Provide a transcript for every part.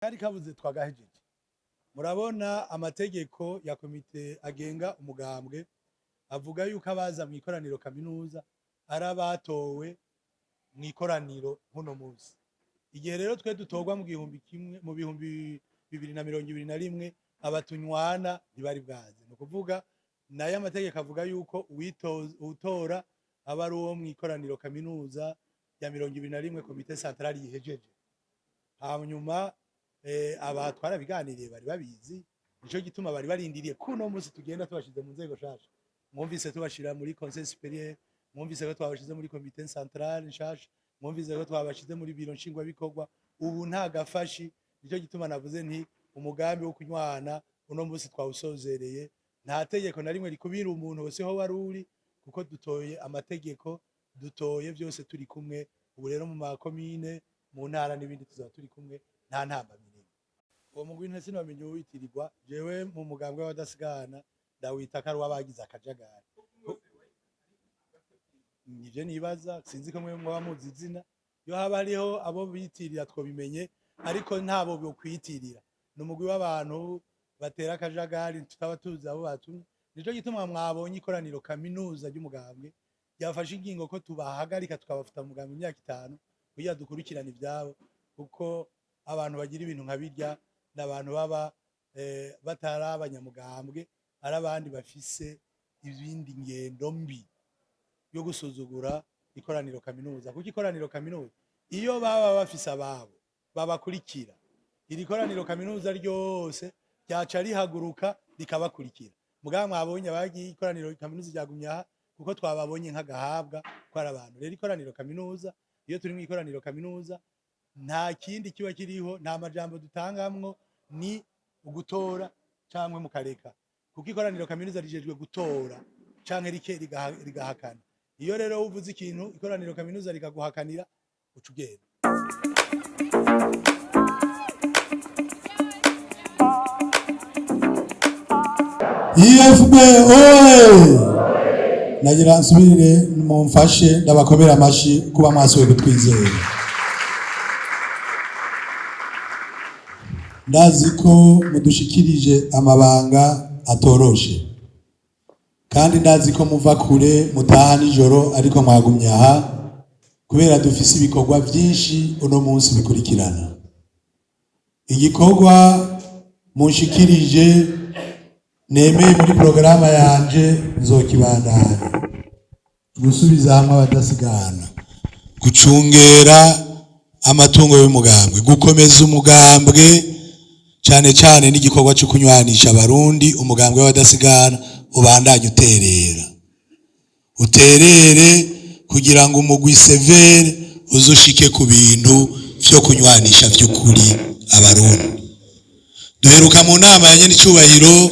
Kari kabuze twagahejeje. Murabona amategeko ya komite agenga umugambwe avuga yuko abaza mu ikoraniro kaminuza ari abatowe mu ikoraniro nk'uno munsi. Igihe rero twe dutorwa mu gihumbi kimwe mu 2021, abatunywana ntibari bwaze. Ni ukuvuga nayo amategeko avuga yuko uwutora aba ari uwo mu ikoraniro kaminuza ya 21, comité central yihejeje. Hanyuma aba twarabiganiriye, bari babizi, nico gituma bari barindiriye kuno munsi tugenda tubashize mu nzego nshasha. Mwumvise tubashira muri conseil supérieur, mwumvise ko twabashize muri comité central nshasha, mwumvise ko twabashize muri biro nshingwabikorwa. Ubu nta gafashi. Nico gituma navuze nti umugambi wo kunywana uno munsi twawusozereye. Nta tegeko na rimwe rikubira umuntu wese ho wari uri, kuko dutoye amategeko, dutoye byose turi kumwe. Ubu rero mu makomine, mu ntara n'ibindi tuzaba turi kumwe, nta ntambamyi n'imwe. Uwo mugwi ntisinamenye uwitirirwa. Jewe mu mugambwe w'abadasigana ndawita ko ari uw'abagize akajagari. Nivyo nibaza, sinzi ko mwe mwaba muzi izina. Iyo haba hariho abo bitirira twobimenye, ariko ntabo bokwitirira. Ni umugwi w'abantu batera akajagari tutaba tuzi abo batumye. Nico gituma mwabonye ikoraniro kaminuza ry'umugambwe ryafashe ingingo ko tubahagarika, tukabafuta mu mugambwe imyaka 5 kugira dukurikirane ivyabo, kuko abantu bagira ibintu nka birya ni abantu baba batari abanyamugambwe, ari abandi bafise ibindi ngendo mbi yo gusuzugura ikoraniro kaminuza. Kuko ikoraniro kaminuza, iyo baba bafise ababo babakurikira, iri koraniro kaminuza ryose ryaca rihaguruka rikabakurikira. Mugabo mwabonye abagiye, ikoraniro kaminuza ryagumye aha, kuko twababonye nk'agahabwa ko ari abantu. Rero ikoraniro kaminuza, iyo turi mu ikoraniro kaminuza, nta kindi kiba kiriho, nta majambo dutangamwo, ni ugutora canke mukareka, kuko ikoraniro kaminuza rijejwe gutora canke rike rigahakana. Iyo rero uvuze ikintu ikoraniro kaminuza rikaguhakanira, uca ugenda. IFB oye! Nagira nsubire mumfashe ndabakomera amashi kuba mwasubiye kutwizera. Ndazi ko mudushikirije amabanga atoroshe, kandi ndazi ko muva kure, mutaha nijoro, ariko mwagumye aha kubera dufise ibikorwa vyinshi uno munsi bikurikirana. Igikorwa munshikirije nemeye muri porogaramu yanje nzokibandanya: gusubiza hamwe abadasigana, gucungera amatungo y'umugambwe, gukomeza umugambwe, cyane cyane n'igikorwa cyo kunywanisha abarundi. Umugambwe w'abadasigana ubandanye uterera, uterere kugira ngo umugwi CVR uzushike ku bintu vyo kunywanisha vy'ukuri abarundi. Duheruka mu nama ya nyenicubahiro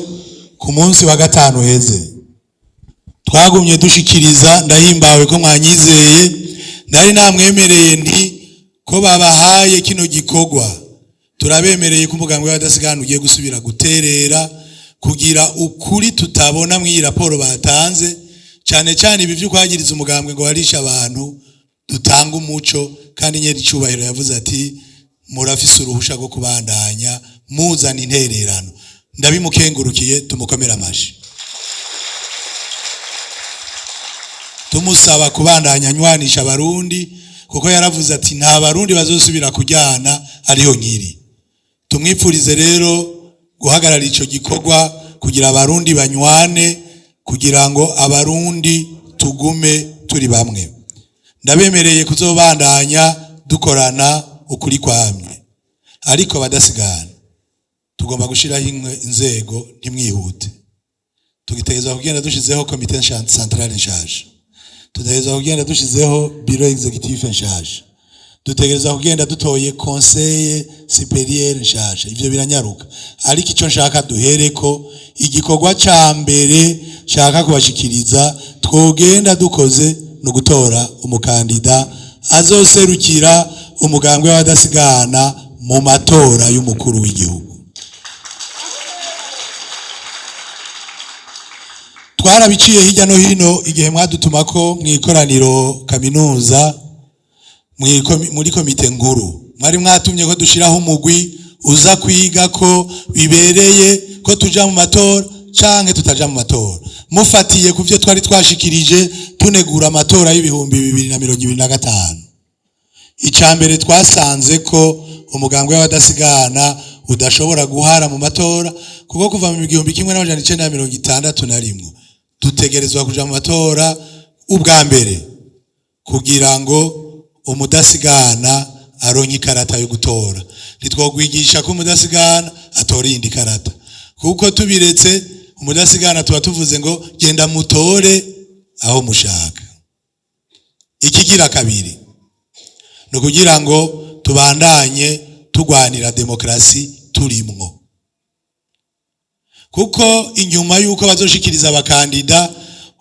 ku munsi wa gatanu heze, twagumye dushikiriza. Ndahimbawe ko mwanyizeye. Nari namwemereye nti ko babahaye kino gikorwa, turabemereye ko umugambwe w'abadasigana ugiye gusubira guterera kugira ukuri tutabona mw'iyi raporo batanze, cyane cyane ibi vy'ukwagiriza umugambwe ngo warisha abantu, dutanga umuco. Kandi nyenicubahiro yavuze ati murafise uruhusha rwo kubandanya muzana intererano. Ndabimukengurukiye, tumukomera amashi, tumusaba kubandanya anywanisha abarundi, kuko yaravuze ati nta barundi bazosubira kujyana ariyo nkiri. Tumwipfurize rero guhagarara ico gikorwa kugira abarundi banywane, kugira ngo abarundi tugume turi bamwe. Ndabemereye kuzobandanya dukorana ukuri kwamye, ariko badasigana tugomba gushiraho inzego. Ntimwihute, tugitegerezwa kugenda dushizeho comité centrale nshasha, dutegerezwa kugenda dushizeho bureau exécutif nshasha, dutegerezwa kugenda dutoye conseil supérieur nshasha. Ivyo biranyaruka, ariko ico nshaka duhereko, igikorwa ca mbere nshaka kubashikiriza twogenda dukoze, ni ugutora umukandida azoserukira umugambwe w'abadasigana mu matora y'umukuru w'igihugu. Twarabiciye hirya no hino igihe mwadutuma ko mu ikoraniro kaminuza, muri komite nkuru mwari mwatumye ko dushiraho umugwi uza kwiga ko bibereye ko tuja mu matora canke tutaja mu matora, mufatiye ku vyo twari twashikirije tunegura amatora y'2025. Icya mbere, twasanze ko umugambwe w'abadasigana udashobora guhara mu matora, kuko kuva mu 1961 dutegerezwa kuja mu matora ubwa mbere kugira ngo umudasigana aronke ikarata yo gutora. Ntitwogwigisha ko umudasigana atora iyindi karata, kuko tubiretse umudasigana tuba tuvuze ngo genda mutore aho mushaka. Ikigira kabiri ni ukugira ngo tubandanye turwanira demokarasi turimwo, kuko inyuma y'uko bazoshikiriza abakandida,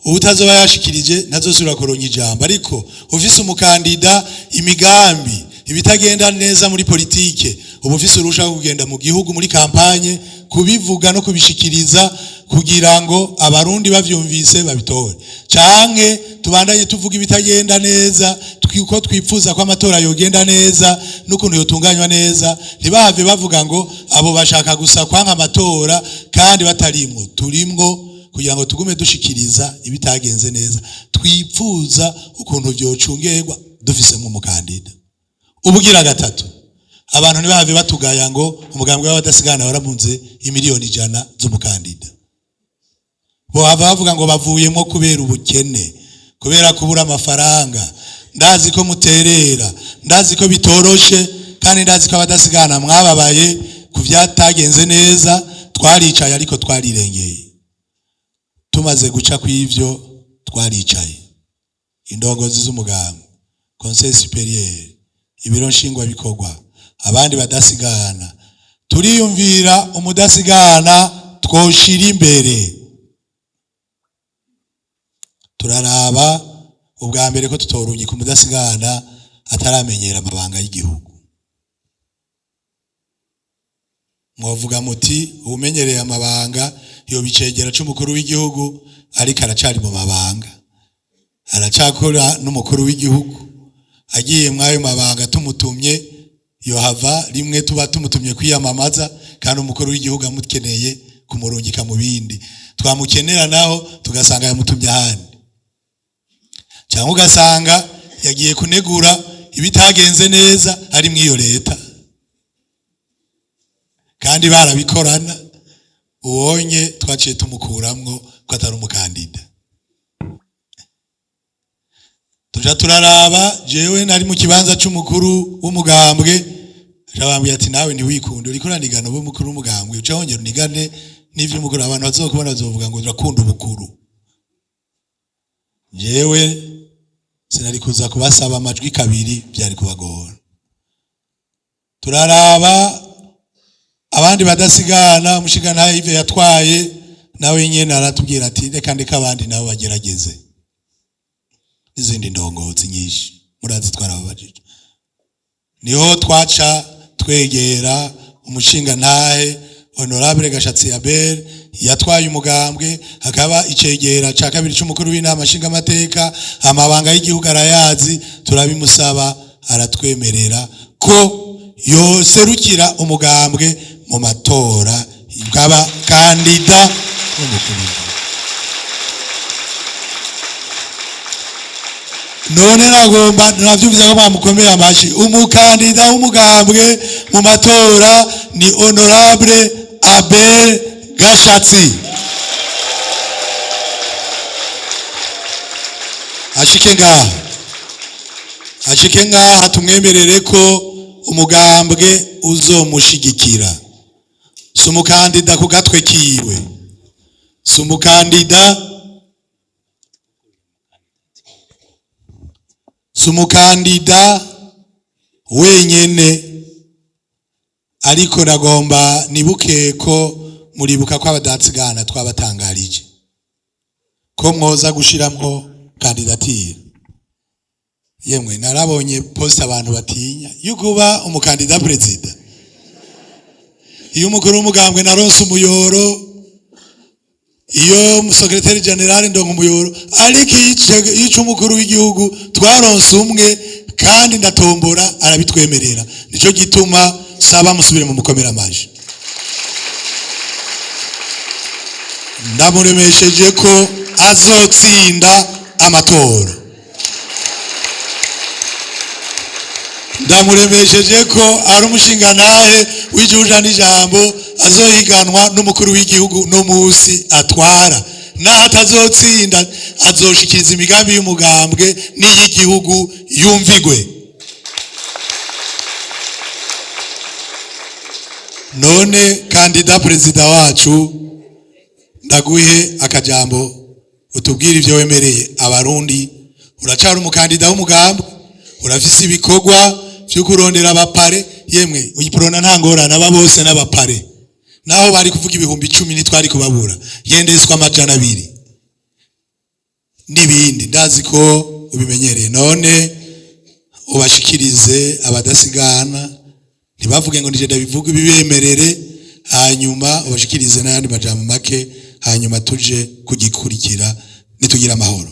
utazoba yashikirije ntazosubira kuronka ijambo. Ariko ufise umukandida, imigambi, ibitagenda neza muri politike, uba ufise uruhusha rwo kugenda mu gihugu muri campagne kubivuga no kubishikiriza, kugira ngo abarundi bavyumvise babitore. Canke tubandanye tuvuga ibitagenda neza, uko twipfuza ko amatora yogenda neza n'ukuntu yotunganywa neza, ntibahave bavuga ngo abo bashaka gusa kwanka amatora kandi batarimwo. Turimwo kugira ngo tugume dushikiriza ibitagenze neza, twipfuza ukuntu vyocungerwa dufisemwo umukandida. Ubugira gatatu, abantu ntibahave batugaya ngo umugambwe w'abadasigana waramunze imiliyoni 100 z'umukandida. Bohava bavuga ngo bavuyemo kubera ubukene, kubera kubura amafaranga. Ndazi ko muterera, ndazi ko bitoroshe, kandi ndazi ko abadasigana mwababaye ku vyatagenze neza. Twaricaye, ariko twarirengeye. Tumaze guca kw'ivyo, twaricaye, indongozi z'umugambi, conseil supérieur, ibiro nshingwabikorwa, abandi badasigana, turiyumvira umudasigana twoshira imbere. Turaraba ubwa mbere ko tutorungika umudasigana ataramenyera amabanga y'igihugu. Mwovuga muti uwumenyereye amabanga yoba icegera c'umukuru w'igihugu, ariko aracari mu mabanga, aracakora n'umukuru w'igihugu. Agiye mw'ayo mabanga tumutumye, yohava rimwe tuba tumutumye kwiyamamaza kandi umukuru w'igihugu amukeneye kumurungika mu bindi, twamukenera naho tugasanga yamutumye ahandi, cyangwa ugasanga yagiye kunegura ibitagenze neza ari mw'iyo leta kandi barabikorana. Ubonye twaciye tumukuramwo ko atari umukandida. Tuja turaraba, jewe nari mu kibanza c'umukuru w'umugambwe, arabambwira ati nawe ntiwikunde, uriko uranigana ube umukuru w'umugambwe, uca wongera unigane n'ivy'umukuru, abantu bazokubona bazovuga ngo urakunda ubukuru. Jewe sinari kuza kubasaba amajwi kabiri, byari kubagora. Turaraba abandi badasigana, umushingantahe Yves yatwaye, nawe nyene aratubwira ati reka ndeke abandi nabo bagerageze. N'izindi ndongozi nyinshi murazi twarababajije. Niho twaca twegera umushingantahe Honorable Gashatsi Abel, yatwaye umugambwe, hakaba icegera ca kabiri c'umukuru w'inama nshingamateka, amabanga y'igihugu arayazi. Turabimusaba, aratwemerera ko yoserukira umugambwe mu matora, bwaba kandida w'umukuru w'igihugu. None nagomba navyumvise ko bamukomeye amashi. Umukandida w'umugambwe mu matora ni Honorable Abel Gashatsi. Ashike ngaha, ashike ngaha, tumwemerere ko umugambwe uzomushigikira. Si umukandida ku gatwe kiwe, si umukandida, si umukandida wenyene. Ariko nagomba nibuke ko muribuka ko abadasigana twabatangarije ko mwoza gushiramwo kandidatire. Yemwe, narabonye poste abantu batinya yo kuba umukandida perezida. Iyo umukuru w'umugambwe naronse umuyoro, iyo umusekreteri generale ndonka umuyoro, ariko yica umukuru w'igihugu twaronse umwe, kandi ndatombora arabitwemerera. Nico gituma Saba musubire mu mukomera amaji. Ndamuremesheje ko azotsinda amatora. Ndamuremesheje ko ari umushingantahe w'ijuja n'ijambo, azohiganwa n'umukuru w'igihugu no musi atwara. Naho atazotsinda, azoshikiriza imigambi y'umugambwe n'iy'igihugu yumvigwe. None kandida perezida wacu, ndaguhe akajambo utubwire ibyo wemereye abarundi. Uracari umukandida w'umugambwe, urafise ibikorwa vyo kurondera abapare. Yemwe, uyiprona nta ngorane, aba bose n'abapare. Naho bari kuvuga 10,000 ntitwari kubabura, yendeswa 200 n'ibindi, ndazi ko ubimenyereye. None ubashikirize abadasigana, ntibavuge ngo nije ndabivuga, ibibemerere, hanyuma ubashikirize n'ayandi majambo make, hanyuma tuje kugikurikira nitugira amahoro.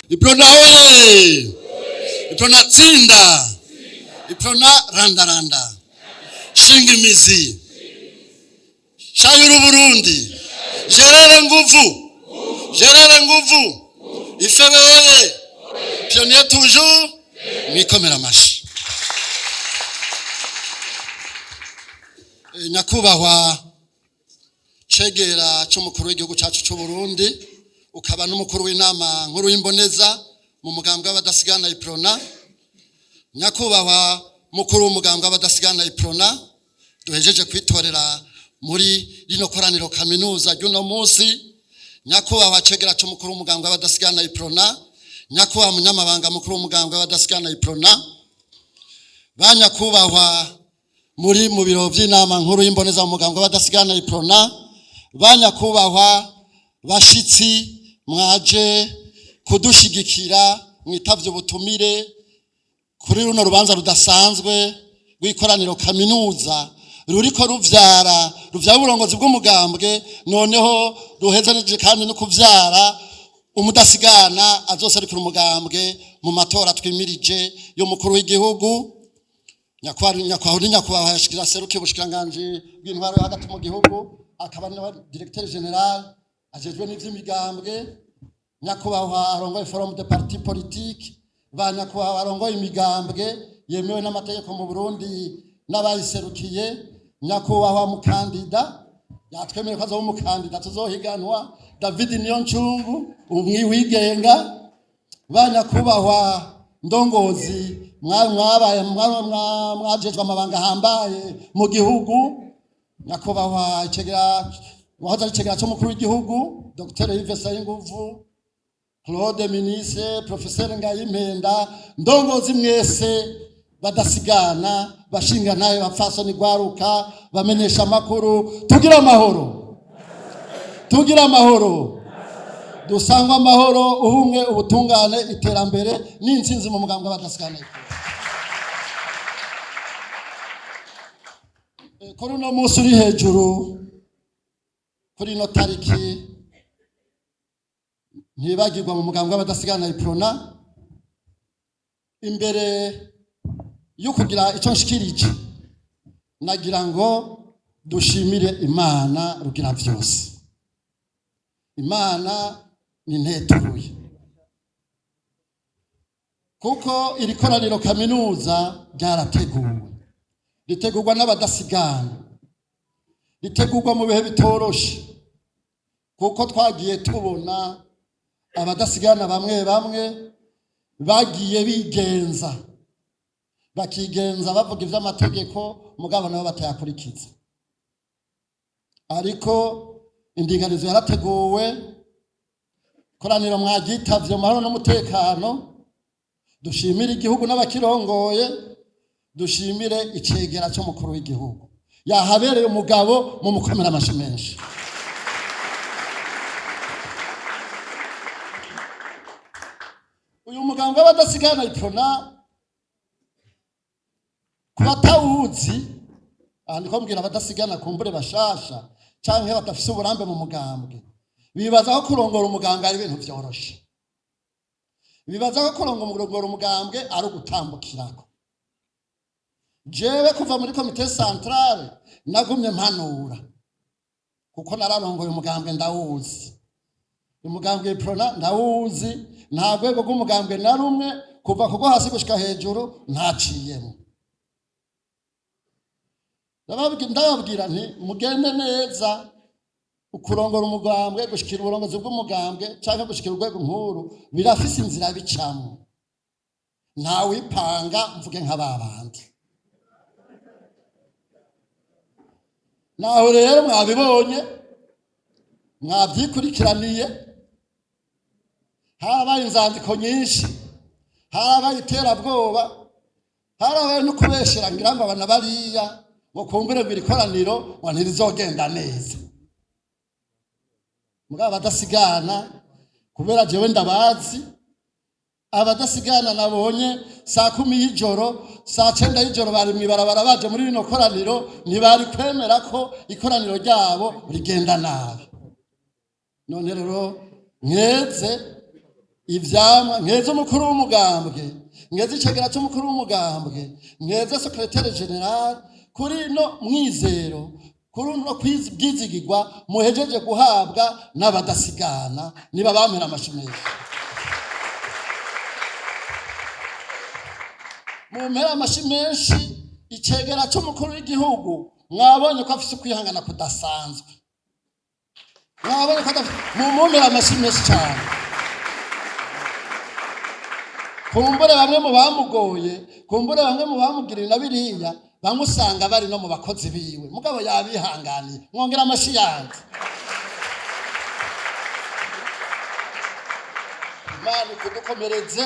Iprona oye! Iprona tsinda! Iprona randaranda! Shinga imizi! Shayura Burundi! Gerere nguvu! Gerere nguvu! Ifebe oye! Pionnier toujours! Mwikomera amashi. Nyakubahwa cegera c'umukuru w'igihugu cacu c'u Burundi, ukaba n'umukuru w'inama nkuru y'imboneza mu mugambwe w'abadasigana Iprona, nyakubahwa mukuru w'umugambwe w'abadasigana Iprona duhejeje kwitorera muri rino koraniro kaminuza ry'uno munsi, nyakubahwa cegera c'umukuru w'umugambwe w'abadasigana Iprona, nyakubahwa munyamabanga mukuru w'umugambwe w'abadasigana Iprona, ba nyakubahwa muri mu biro by'inama nkuru y'imboneza mu mugambwe w'abadasigana Iprona, ba nyakubahwa bashitsi mwaje kudushigikira mwitavye ubutumire kuri runo rubanza rudasanzwe rw'ikoraniro kaminuza ruriko ruvyara uburongozi bw'umugambwe, noneho ruhejeje kandi no kuvyara umudasigana azoserukira umugambwe mu matora twimirije y'umukuru w'igihugu. Nyakubahwa yashikira serukiye ubushikiranganji bw'intwaro yo hagati mu gihugu, akaba na directeur general ajejwe n'ivy'imigambwe, nyakubahwa arongoye forum de parti politique, ba nyakubahwa arongoye imigambwe yemewe n'amategeko mu Burundi n'abayiserukiye, nyakubahwa mukandida yatwemereye ko azoba umukandida tuzohiganwa David Niyoncungu umwiwigenga, ba nyakubahwa ndongozi mwabaye mwajejwe amabanga ahambaye mu gihugu, nyakubahwa icegera wahoze ari icegera c'umukuru w'igihugu Dr Yves Sayinguvu Claude, ministre Professeur Ngayimpenda, ndongozi mwese badasigana, bashinga nayo bapfasoni gwaruka, bamenyesha amakuru, tugira amahoro, tugira amahoro, dusangwa amahoro, ubumwe, ubutungane, iterambere n'intsinzi mu mugambwe w'abadasigana. Kuri uno munsi uri hejuru, kuri ino tariki ntibagirwa mu mugambwe w'abadasigana Iprona, imbere yo kugira icyo nshikirije nagira ngo dushimire Imana rugira vyose. Imana ni nteturuye, kuko iri koraniro kaminuza ryarateguwe, ritegurwa n'abadasigana, ritegurwa mu bihe bitoroshe, kuko twagiye tubona abadasigana bamwe bamwe bagiye bigenza, bakigenza bavuga ivy'amategeko mugabo nabo batayakurikiza. Ariko indinganizo yarateguwe, koraniro mwaryitavye mu mahoro n'umutekano. Dushimire igihugu n'abakirongoye, dushimire icegera c'umukuru w'igihugu yahabereye umugabo, mu mukomera amashi menshi. Uyu muganga w'abadasigana Iprona, kubatawuzi, aha ndiko mbwira abadasigana kumbure bashasha canke badafise uburambe mu mugambwe, bibaza ko kurongora umugambwe ari ibintu vyoroshe, bibaza ko kurongora umugambwe ari ugutambukirako. Jewe kuva muri comité centrale nagumye mpanura, kuko nararongoye umugambwe, ndawuzi umugambwe Uprona, ndawuzi. Nta rwego rw'umugambwe na rumwe kuva kuko hasi gushika hejuru ntaciyemo. Ndababwira nti mugende neza. Ukurongora umugambwe, gushikira uburongozi bw'umugambwe canke gushikira urwego nkuru, birafise inzira bicamwo. Ntawipanga mvuge nka babandi. Naho rero mwabibonye, mwabyikurikiraniye, harabaye inzandiko nyinshi, harabaye iterabwoba, harabaye no kubeshera ngira ngo abana bariya ngo kumbure ngo iri koraniro ngo ntirizogenda neza. Mugabo abadasigana, kubera jewe ndabazi, abadasigana nabonye saa 10 y'ijoro, saa 9 y'ijoro bari mw'ibarabara baje muri rino koraniro, ntibari kwemera ko ikoraniro ryabo rigenda nabi. None rero nkeze ivyamwa, nkeze umukuru w'umugambwe, nkeze icegera c'umukuru w'umugambwe, nkeze secrétaire général kuri no mwizero, kuri no bwizigirwa muhejeje guhabwa n'abadasigana. Niba bampera amashi menshi, mumpera amashi menshi. Icegera c'umukuru w'igihugu mwabonye ko afise ukwihangana kudasanzwe, mwabonye ko adafise, mumumpera amashi menshi cyane. Kumbure bamwe mu bamugoye, kumbure bamwe mu bamugiriye na biriya, bamwe usanga bari no mu bakozi biwe, mugabo yabihanganiye. Mwongera amashi yandi. Imana ikudukomereze,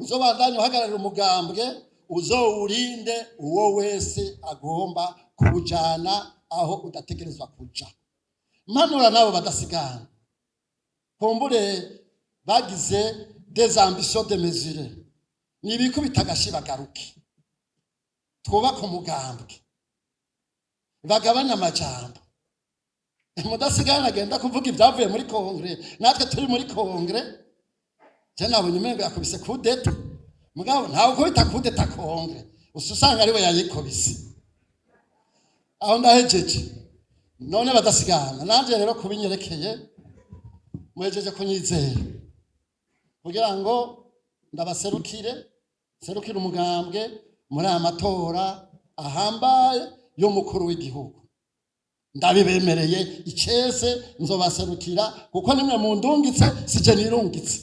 uzobandanye uhagararira umugambwe, uzowurinde uwo wese agomba kuwujana aho udategerezwa kuja. Mpanura nabo badasigana, kumbure bagize des ambitions démesurées, nibikubita agashi bagaruke twubake umugambwe, bagabanye amajambo. Mudasigana agenda kuvuga ibyavuye muri congrès, natwe turi muri congrès. Je nabonye umengo yakubise kudeta, mugabo ntawe ukubita kudeta congrès, usa usanga ariwe yayikubise. Aho ndahejeje. None badasigana, nanje rero kubinyerekeye muhejeje kunyizera kugira ngo ndabaserukire, serukire umugambwe muri aya matora ahambaye y'umukuru w'igihugu. Ndabibemereye icese, nzobaserukira kuko nimwe mundungitse, sije nirungitse.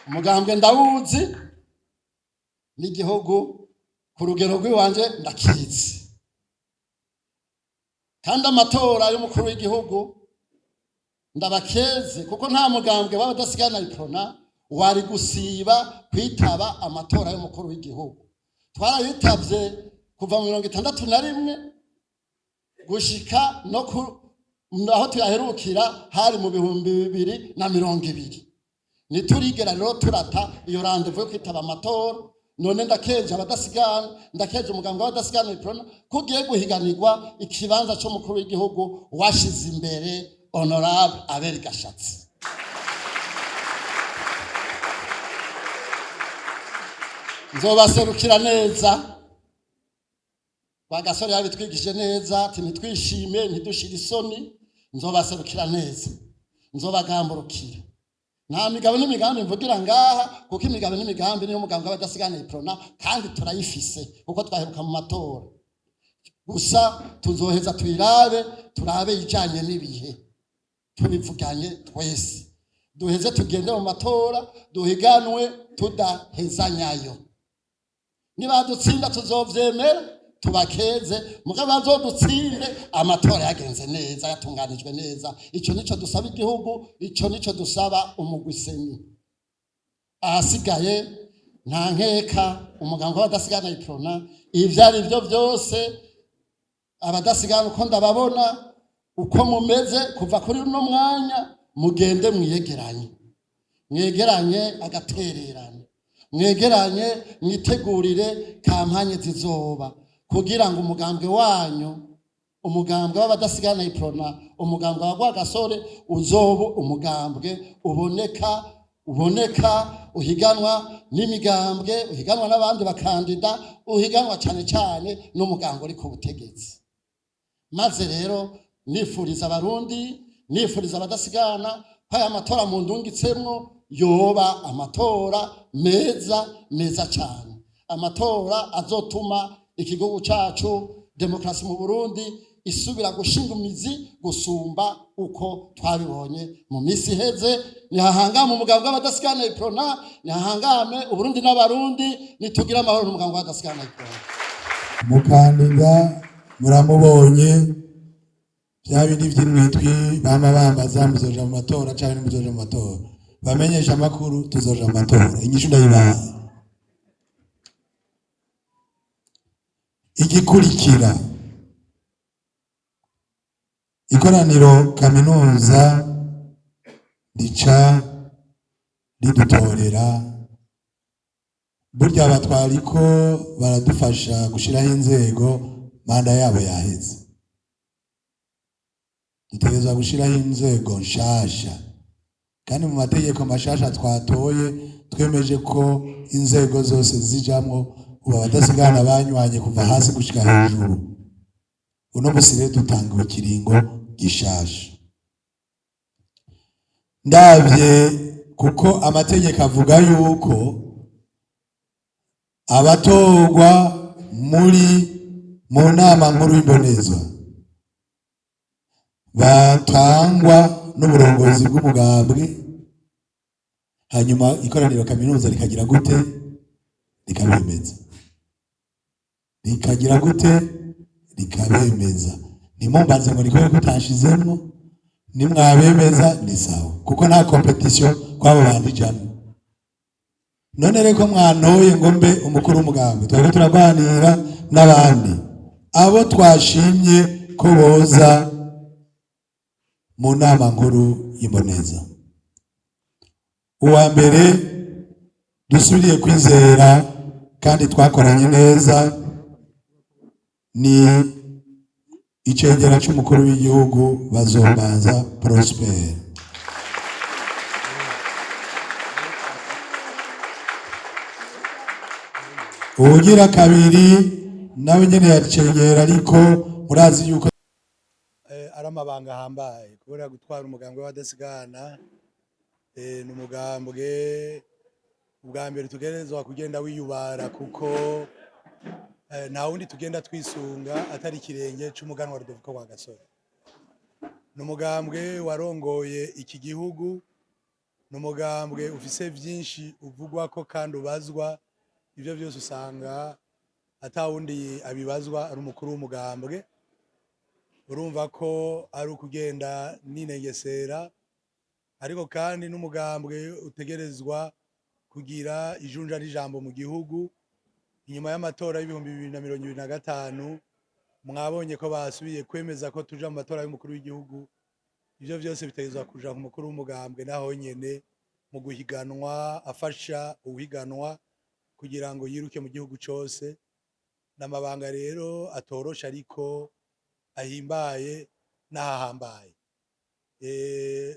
Umugambwe ndawuzi n'igihugu ku rugero rw'iwanje ndakizi, kandi amatora y'umukuru w'igihugu ndabakeze, kuko nta mugambwe w'abadasigana Uprona wari gusiba kwitaba amatora y'umukuru w'igihugu. Twarayitavye kuva mu 61 gushika no ku aho tuyaherukira hari mu 2020. Ntiturigera rero turata iyo rendez-vous yo kwitaba amatora. None ndakeje abadasigana, ndakeje umugambwe w'abadasigana Uprona ko ugiye guhiganirwa ikibanza c'umukuru w'igihugu washize imbere honorable Abel Gashatsi. Nzobaserukira neza. Rwagasore yabitwigishije neza ati ntitwishime, ntidushire isoni. Nzobaserukira neza, nzobagamburukira. Nta migabo n'imigambi mvugira ngaha, kuko imigabo n'imigambi niyo mugambwe w'abadasigana Uprona, kandi turayifise kuko twaheruka mu matora. Gusa tuzoheza tuyirabe, turabe ijanye n'ibihe, tubivuganye twese, duheze tugende mu matora, duhiganwe tudahezanyayo. Nibadutsinda tuzovyemera tubakeze, mugabo bazodutsinde amatora yagenze neza, yatunganijwe neza. Ico nico dusaba igihugu, ico nico dusaba umugwi CENI. Ahasigaye nta nkeka umugambwe w'abadasigana Uprona, ivyo ari vyo vyose abadasigana uko ndababona uko mumeze kuva kuri uno mwanya, mugende mwiyegeranye, mwegeranye agatererano, mwegeranye mwitegurire campagne zizoba, kugira ngo umugambwe wanyu, umugambwe w'abadasigana Uprona, umugambwe wa Rwagasore uzoba umugambwe uboneka. uboneka, uhiganwa n'imigambwe, uhiganwa n'abandi bakandida, uhiganwa cyane cyane n'umugambwe uri ku butegetsi. Maze rero nifuriza Abarundi, nifuriza abadasigana ko aya matora mu ndungitsemwo yoba amatora meza meza cyane, amatora azotuma igihugu cacu, demokarasi mu Burundi isubira gushinga imizi gusumba uko twabibonye mu minsi iheze. Nihahangame umugambwe w'abadasigana Iprona, nihahangame Uburundi n'Abarundi, nitugire amahoro n'umugambwe w'abadasigana Iprona. Umukandida muramubonye, bya bindi vy'imwitwi bama bambaza: muzoja mu matora canke ntimuzoja mu matora? Bamenyesha amakuru, tuzoja mu matora. Inyishu ndayibahaye. Igikurikira, ikoraniro kaminuza rica ridutorera. Burya batwariko baradufasha gushiraho inzego, manda yabo yaheze, dutegerezwa gushiraho inzego nshasha. Kandi mu mategeko mashasha twatoye, twemeje ko inzego zose zijamwo ubu abadasigana banywanye kuva hasi gushika hejuru. Uno musi rero dutanga ikiringo gishasha. Ndavye kuko amategeko avuga yuko abatorwa muri mu nama nkuru y'imbonezwa batangwa n'uburongozi bw'umugambwe, hanyuma ikoraniro kaminuza rikagira gute? Rikabemeza. Rikagira gute? Rikabemeza. Ntimumbaze ngo niko kutashizemwo. Nimwabemeza ni sawa, kuko nta compétition kwabo bandi ijamwo. None reko mwantoye ngo mbe umukuru w'umugambwe, twariko turagwanira n'abandi, abo twashimye ko boza mu nama nkuru y'imboneza. Uwa mbere dusubiriye kwizera kandi twakoranye neza ni icegera c'umukuru w'igihugu, Bazombanza Prosper. Uwugira kabiri nawe nyene yacegera, ariko murazi yuko ari amabanga ahambaye kubera gutwara umugambwe w'abadasigana. Ni umugambwe ubwa mbere tugerezwa kugenda wiyubara, kuko nta wundi tugenda twisunga atari ikirenge c'umuganwa Rudoviko Rwagasore. Ni umugambwe warongoye iki gihugu, ni umugambwe ufise vyinshi uvugwako kandi ubazwa. Ivyo vyose usanga ata wundi abibazwa, ari umukuru w'umugambwe. Urumva ko ari ukugenda ninengesera, ariko kandi n'umugambwe utegerezwa kugira ijunja n'ijambo mu gihugu. Inyuma y'amatora y'2025, mwabonye ko basubiye kwemeza ko tuja mu matora y'umukuru w'igihugu. Ivyo vyose bitegerezwa kuja ku mukuru w'umugambwe, naho nyene mu guhiganwa afasha uhiganwa kugira ngo yiruke mu gihugu cose. N'amabanga rero atoroshe, ariko ahimbaye n'ahahambaye.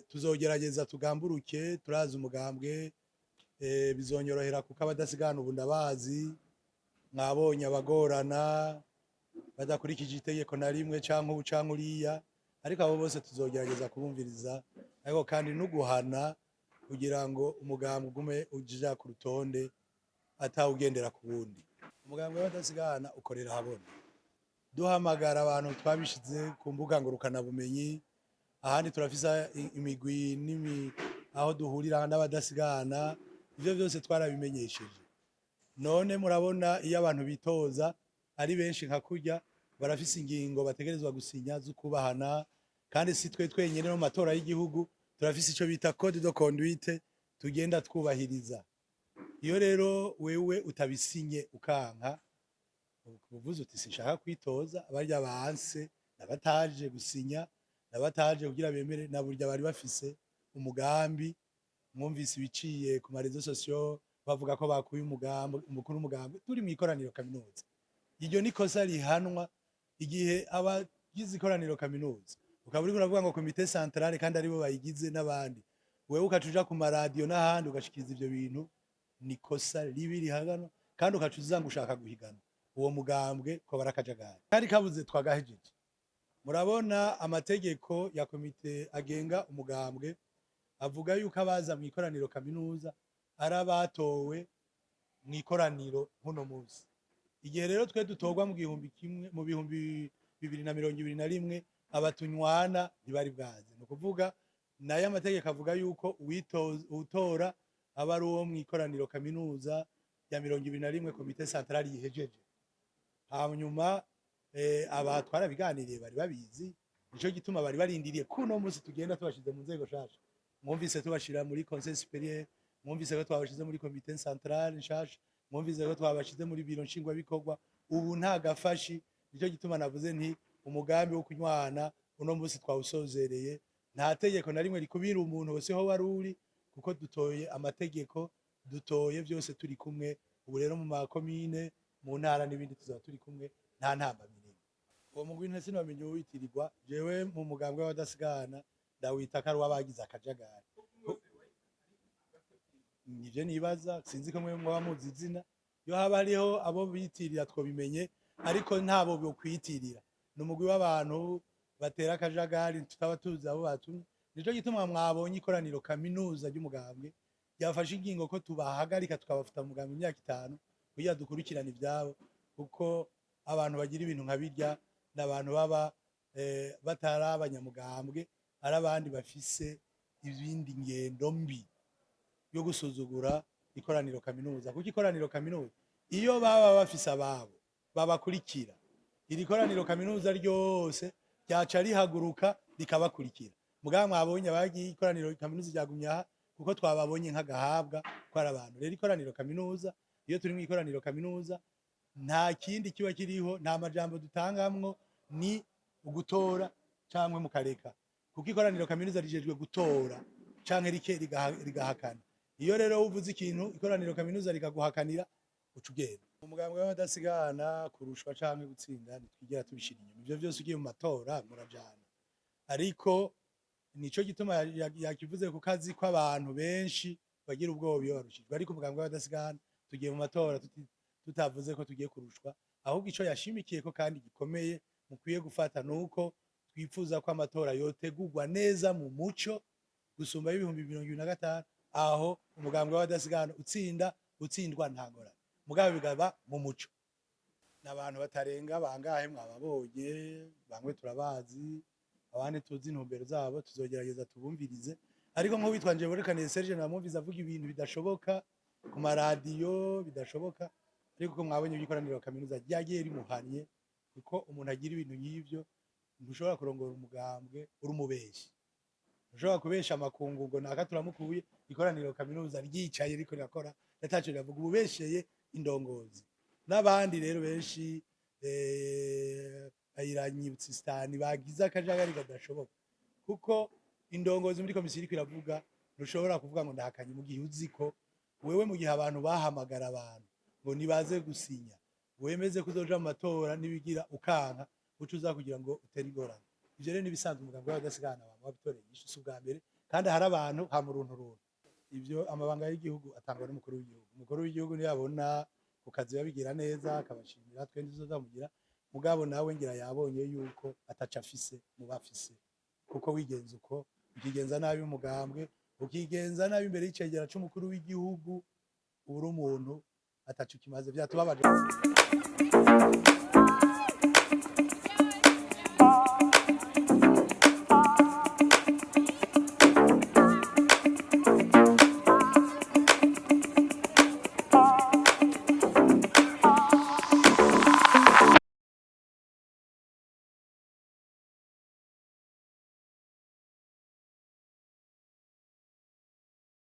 Tuzogerageza tugamburuke, turazi umugambwe, bizonyorohera kuko abadasigana ubu ndabazi. Mwabonye abagorana badakurikije itegeko na rimwe canke ubu canke uriya, ariko abo bose tuzogerageza kubumviriza, ariko kandi no guhana kugira ngo umugambwe ugume uja ku rutonde atawugendera ku wundi. Umugambwe w'abadasigana ukorera habona, duhamagara abantu, twabishize ku mbuga ngurukanabumenyi, ahandi turafise imigwi n'imi aho duhurira n'abadasigana. Ivyo vyose twarabimenyesheje. None murabona iyo abantu bitoza ari benshi nka kurya, barafise ingingo bategerezwa gusinya z'ukubahana. Kandi si twe twenyene, no mu matora y'igihugu turafise ico bita code de conduite tugenda twubahiriza. Iyo rero wewe utabisinye, ukanka, uvuze uti sinshaka kwitoza, barya banse nabataje gusinya, nabataje kugira bemere, na burya bari bafise umugambi. Mwumvise ibiciye ku ma réseaux sociaux bavuga ko bakuye umugambi umukuru w'umugambi turi mu ikoraniro kaminuza. Iryo ni kosa rihanwa. Igihe abagize ikoraniro kaminuza, ukaba uriko uravuga ngo comité central kandi aribo bayigize n'abandi, Wewe ukaca uja ku maradiyo n'ahandi ugashikiriza ivyo bintu, ni kosa ribi rihagano, kandi ukaca uza ngo ushaka guhigana uwo mugambwe ko barakajagari kari kabuze twagahejeje. Murabona amategeko ya komite agenga umugambwe avuga yuko abaza mu ikoraniro kaminuza ari abatowe mu ikoraniro nk'uno munsi. Igihe rero twe dutorwa mu 1000 mu 2021, abatunywana ntibari bwaze. Ni ukuvuga nayo amategeko avuga yuko uwutora aba ari uwo mu ikoraniro kaminuza ya 21, comité central yihejeje. Hanyuma aba twarabiganiriye, bari babizi, nico gituma bari barindiriye kuno munsi tugenda tubashize mu nzego nshasha. Mwumvise tubashira muri conseil supérieur, mwumvise ko twabashize muri comité central nshasha, mwumvise ko twabashize muri biro nshingwabikorwa. Ubu nta gafashi. Nico gituma navuze nti umugambi wo kunywana uno munsi twawusozereye. Nta tegeko na rimwe rikubira umuntu wese ho wari uri, kuko dutoye amategeko, dutoye byose turi kumwe. Ubu rero mu makomine, mu ntara n'ibindi tuzaba turi kumwe, nta ntamba minini. Uwo mugwi ntese sinamenye uwitirirwa. Jewe mu mugambwe w'abadasigana ndawita ko ari uw'abagize akajagari. Nivyo nibaza, sinzi ko mwe mwaba muzi izina. Iyo haba hariho abo biyitirira twobimenye, ariko ntabo bokwiyitirira. Ni umugwi w'abantu batera akajagari tutaba tuzi abo batumye. Nico gituma mwabonye ikoraniro kaminuza ry'umugambwe ryafashe ingingo ko tubahagarika, tukabafuta mu mugambwe imyaka 5 kugira dukurikirane ivyabo, kuko abantu bagira ibintu nka birya ni abantu baba batari abanyamugambwe, ari abandi bafise ibindi ngendo mbi yo gusuzugura ikoraniro kaminuza. Kuko ikoraniro kaminuza, iyo baba bafise ababo babakurikira, iri koraniro kaminuza ryose ryaca rihaguruka rikabakurikira. Mugabo mwabonye abagiye, ikoraniro kaminuza ryagumye aha, kuko twababonye nk'agahabwa ko ari abantu. Rero ikoraniro kaminuza, iyo turi mu ikoraniro kaminuza, nta kindi kiba kiriho, nta majambo dutangamwo, ni ugutora canke mukareka, kuko ikoraniro kaminuza rijejwe gutora canke rike rigahakana. Iyo rero uvuze ikintu ikoraniro kaminuza rikaguhakanira, uca ugenda. Umugambwe w'abadasigana, kurushwa canke gutsinda ntitwigera tubishira inyuma. Ivyo vyose ugiye mu matora murajana, ariko nico gituma yakivuze ku kazi ko abantu benshi bagira ubwoba iyo barushijwe. Ariko umugambwe w'abadasigana tugiye mu matora tutavuze ko tugiye kurushwa. Ahubwo ico yashimikiye ko kandi gikomeye mukwiye gufata nuko twifuza ko amatora yotegurwa neza mu muco gusumba y'2025, aho umugambwe w'abadasigana utsinda utsindwa nta ngorane, mugabo bigaba mu muco. N'abantu batarenga bangahe mwababonye, bamwe turabazi, abandi tuzi intumbero zabo, tuzogerageza tubumvirize. Ariko nk'uwitwa Njeburekaniye Serge namwumvise avuga ibintu bidashoboka ku maradiyo, bidashoboka. Ariko ko mwabonye ibikoraniro kaminuza ryagiye rimuhanye, kuko umuntu agira ibintu nk'ivyo, ntushobora kurongora umugambwe uri umubeshi. Ntushobora kubesha amakungu ngo naka turamukuye, ikoraniro kaminuza ryicaye riko rirakora rataco riravuga, ububesheye indongozi. N'abandi rero benshi ayiranyibutsa istani bagize akajagari kadashoboka, kuko indongozi muri komisiyo iriko iravuga, ntushobora kuvuga ngo ndahakanye mu gihe uzi ko wewe, mu gihe abantu bahamagara abantu ngo nibaze gusinya wemeze kuzoja mu matora nibigira ukanka, uca uza kugira ngo utere ingorane. Ivyo rero nibisanzwe. Umugambwe w'abadasigana bama wabitoreye inyishu, si ubwa mbere, kandi hari abantu hama uruntu runtu. Ivyo amabanga y'igihugu atangwa n'umukuru w'igihugu. Umukuru w'igihugu niyabona ku kazi babigira neza akabashimira, twe ntituzozamugira. Mugabo nawe ngira yabonye yuko ataco afise mu bafise, kuko wigenza uko, ukigenza nabi umugambwe, ukigenza nabi imbere y'icegera c'umukuru w'igihugu, uba uri umuntu ataco kimaze. Vyatubabaje.